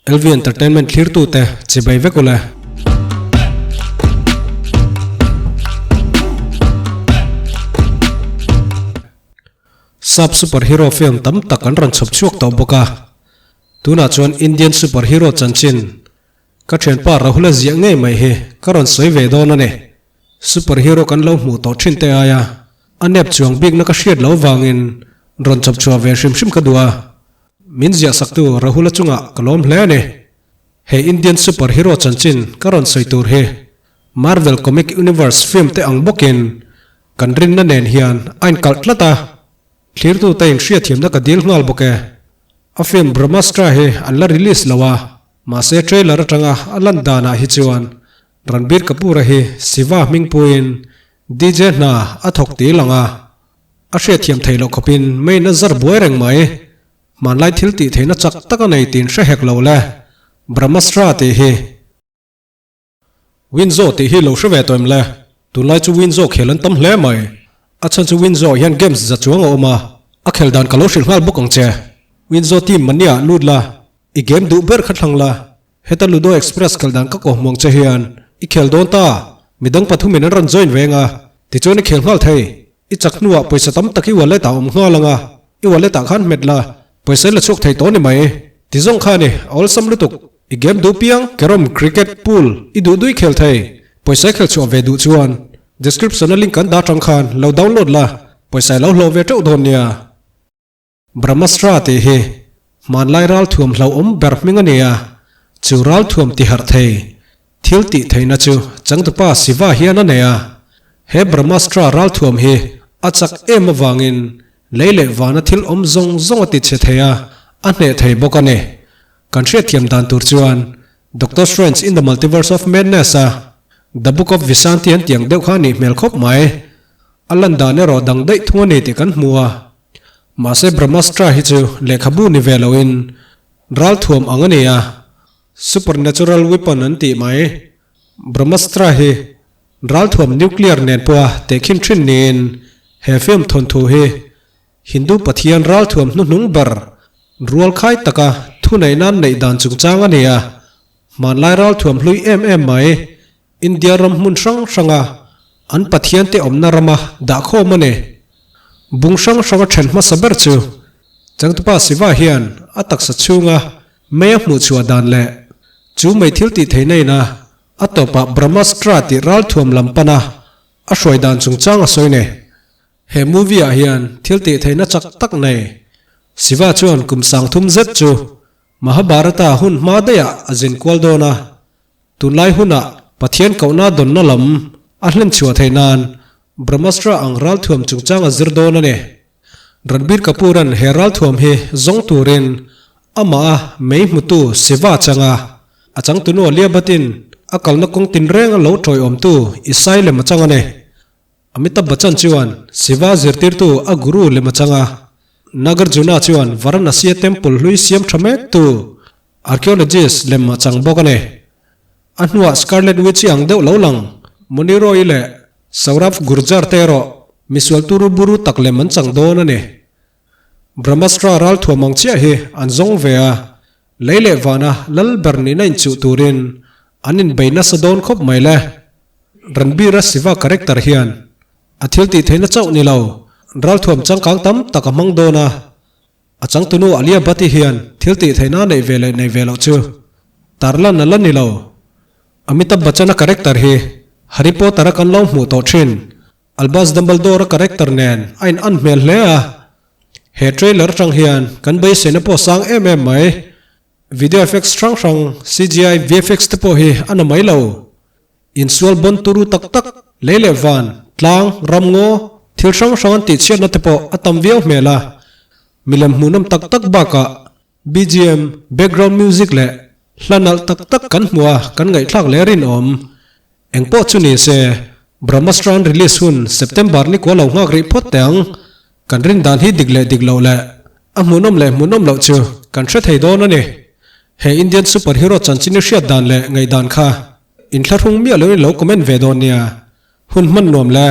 LV Entertainment thlirtute chibai vek ule. Sap superhero film tam tak an rawn chhawp chhuak tawh bawk a, tunah chuan Indian superhero chanchin ka thianpa Rahula ziah ngei mai hi ka rawn sawi ve dawn a ni. Superhero kan lo hmuh tawh thin te aia a nep chuang bikna ka hriat lo vangin rawn chawp chhuah ve hrim hrim ka duh a. Min ziah saktu Rahula chungah ka lawm hle a ni. He Indian super hero chanchin ka rawn sawi tur hi Marvel Comic Universe film te ang bawkin kan rinna nen hian a inkalh tlat a, thlirtute inhriatthiamna ka dil nghal bawk e. A film Brahmastra hi an la release lo a, mahse trailer atanga a lan danah hi chuan Ranbir Kapoor-a hi Siva hmingpuiin DJ hna a thawk ti lang a. A hriatthiam theih loh khawpin main a zar buai reng mai. Hmanlai thil tih theihna chak tak a nei tiin hre hek lo le. Brahmastra tih hi. Winzo tih hi lo hre ve tawh em le? Tunlai chu Winzo khel an tam hle mai. A chhan chu Winzo ah hian games za chuang a awm a, a khel dan ka lo hrilh nghal bawk ang che. Winzo team mania ah lut la, i game duh ber kha thlang la. Heta Ludo Express khelh dan ka kawh hmuang che hian i khel dawn ta, midang pathumin an rawn join veng a, tichuan i khel nghal thei. I chak hnuah pawisa tam tak i wallet ah awm nghal ang a, i wallet ah khan hmet la, pawisa i la chhuak thei tawh ni mai. Ti zawng kha a ni, a awlsam lutuk. I game duh piang, carrom, cricket, pool, i duh duh i khel thei. Pawisa i khel chhuah ve duh chuan description a link kan dah tang khan lo download la, pawisa i lo hlawh ve teuh dawn nia. Brahmastra tih hi hmanlai ralthuam hlauhawm ber hming a ni a, chu ralthuam tiharh thei thil tih theihna chu changtupa Siva hian a nei a. He Brahmastra ralthuam hi a chak em avangin lei leh vana thil awm zawng zawng a tichhe thei a, a hneh thei bawk a ni. Kan hriatthiam dan tur chuan Doctor Strange in the Multiverse of Madness a The Book of Vishanti an tih ang deuh kha a nih hmel khawp mai. A lan dan erawh dang daih thung a ni tih kan hmu a. Mahse Brahmastra hi chu lehkhabu ni ve loin ralthuam ang a ni a, supernatural weapon an tih mai. Brahmastra hi ralthuam nuclear nen pawha tehkhin thin niin he film thawnthu hi Hindu pathian ralthuam hnuhnung ber rualkhai taka thuneihna an neih dan chungchang a ni a, hmanlai ralthuam hlui em em mai India ram hmun hrang hranga an pathiante awmna rama dahkhawm a ni. Bung hrang hranga then hmasa ber chu Changtupa Siva hian a taksa chhunga mei a hmuh chhuah dan leh chu mei thil tih theihna ina a tawpah Brahmastra tih ralthuam lam pana a hruai dan chungchang a sawi ni. He movie ah hian thil tih theihna chak tak nei Siva chuan kum 3000 zet chu Mahabharata hun hma daihah a zin kual dawn a. Tunlai hunah Pathian kohna dawnna lam a hlen chhuah theih nan Brahmastra ang ralthuam chungchang a zir dawn a ni. Ranbir Kapoor-a'n he ralthuam hi zawng turin amah a mei hmutu Siva changa a changtunu Alia Bhatt-in a kalna kawng tinreng a lo tawiawmtu Isai lem a chang a ni. Amitabh Bachchan chuan Siva zirtirtu a guru lem a chang a, Nagarjuna chuan Varanasi-a temple hlui siam tha mektu Archaeologist lem a chang bawk a ni. A hnuah Scarlet Witch-i ang deuh lo lang Mouni Roy leh Saurabh Gurjar te erawh misual turu buru tak lem an chang dawn a ni. Brahmastra ral thuam ang chiah hi an zawng ve a, lei leh vana lal ber nihna inchuh turin an inbei nasa dawn khawp mai le. Ranbir-a Siva character hian a thil tih theihna chauh ni lo, ralthuam changkang tam tak a hmang dawn a. A changtunu Alia Bhatt-i hian thil tih theihna a neih ve leh neih ve loh chu tarlan a la ni lo. Amitabh Bachchan-a character hi Harry Potter-a kan lo hmuh tawh thin Albus Dumbledore-a character nen a in an hmel hle a. He trailer atang hian kan beiseina pawh sang em em mai. Video effects hrang hrang, CGI, VFX te pawh hi a na mai lo. Insual bon turu tak tak, lei leh van, tlang, ram ngaw, thil hrang hrang an tihchhiatna te pawh a tam viau hmel a. Milem hmuhnawm tak tak bakah BGM, background music, leh hla nalh tak tak kan hmu a, kan ngaihthlak leh rinawm. Engpawh chu ni se, Brahmastra an release hun September ni kua lo nghak rih phawt teh ang. Kan rin dan hi dik leh dik loh leh a hmuhnawm leh hmuhnawm loh chu kan hre thei dawn a ni. He Indian superhero chanchin i hriat dan leh ngaihdan kha inthlahrung miah loin lo comment ve dawn nia. Hun hman nuam le.